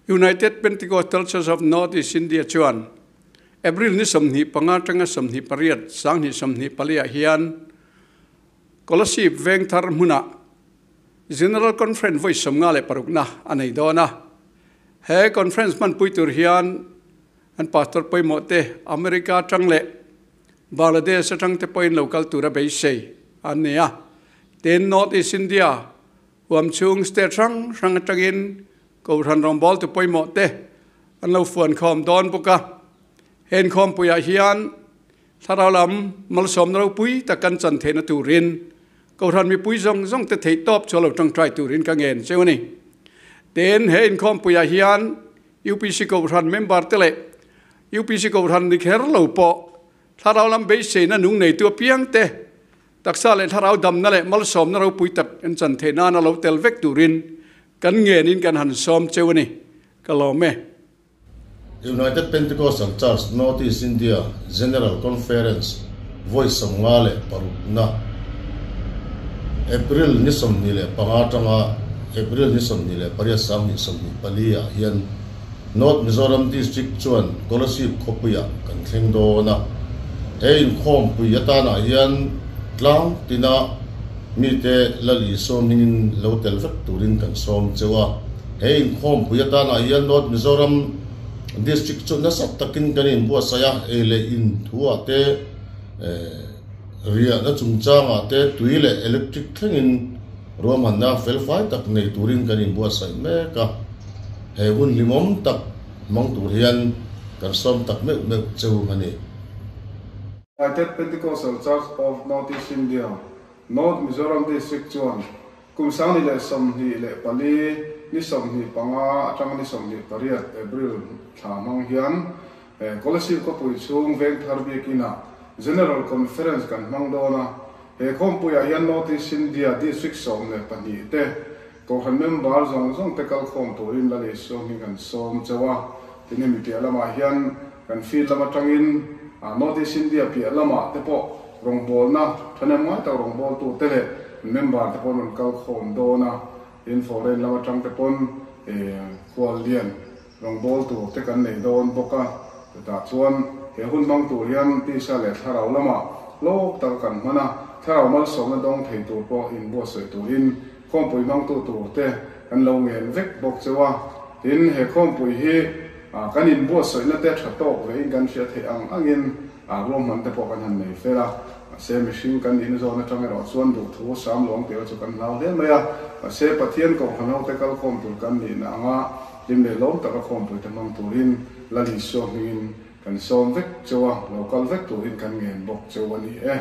United Pentecostal Church of North East India chuan April ni 25 atanga 28 2024 ah hian Kolasib Vengthar hmunah General Conference vawi 56 na a nei dawn a. He conference hmanpui tur hian an pastor pawimawh te America atang leh Bangladesh atang te pawhin lo kal tura beisei an ni a. Tin, North East India huam chhung state hrang hrang atangin Kohhran rawngbawltu pawimawh te an lo fuan khawm dawn bawk a. He inkhawmpuiah hian thlarau lam malsawmna ropui tak kan chan theihna turin Kohhran mipui zawng zawng te theih tawp chu a lo tangtai turin ka ngen cheu a ni. Tin, he inkhawmpuiah hian UPC Kohhran member te leh UPC Kohhran ni kher lo pawh thlarau lam beiseina nung neitu apiang te taksa leh thlarau damna leh malsawmna ropui tak an chan theih nana lo tel vek turin kan ngenin kan han sawm cheu a ni. Ka lawm e. United Pentecostal Church North East India General Conference vawi 56 na April ni 25 atanga April ni 28 2024 ah hian North Mizoram District chuan Kolasib khawpuiah kan thleng dawn a. He inkhawmpui atanah hian tlang tina mite Lal Isua hmingin lo tel vek turin kan sawm cheu a. He inkhawmpui atanah hian North Mizoram District chu nasa takin kan inbuatsaih a, ei leh in thuah te, riahna chungchangah te, tui leh electric thlengin ruahmanna felfai tak nei turin kan inbuatsaih mek a. He hun hlimawm tak hmang tur hian kan sawm tak meuh meuh cheu a ni. United Pentecostal Church of North East India, North Mizoram District chuan Kum 2024 ni 25 atanga ni 28 April thla hmang hian Kolasib khawpui chhung Vengthar Biakinah General Conference kan hmang dawn a. He khawmpuiah hian North East India District 12 te Kohhran member zawng zawng te kalkhawm turin Lal Isua hming kan sawm chauh a. Tin hemi piah lamah hian kan field lam atangin North East India piah lamah te pawh rawngbawlna thahnem ngai tak rawngbawltu te leh member te pawh an rawn kal khawm dawn a, tin foreign lam atang te pawn khual lian rawngbawltu te kan nei dawn bawk a, chutah chuan he hun hmang tur hian tisa leh thlarau lamah hlawk taka kan hman a, thlarau malsawmna dawng thei tur pawh inbuatsaih turin khawmpui hmangtu tur te kan lo ngen vek bawk cheu a, tin he khawmpui hi kan inbuatsaihna te tha tawk vein kan hria theih ang angin ruahman te pawh kan han nei fel a, mahse mihring kan nihna zawn atang erawh chuan duhthu sam lawng tel chu kan hlau hle mai a, mahse Pathian kohhran ho te kalkhawm tur kan nihna anga hlim leh lawm taka khawmpui te hmang turin Lal Isua hmingin kan sawm vek cheu a, lo kal vek turin kan ngen bawk cheu a ni e.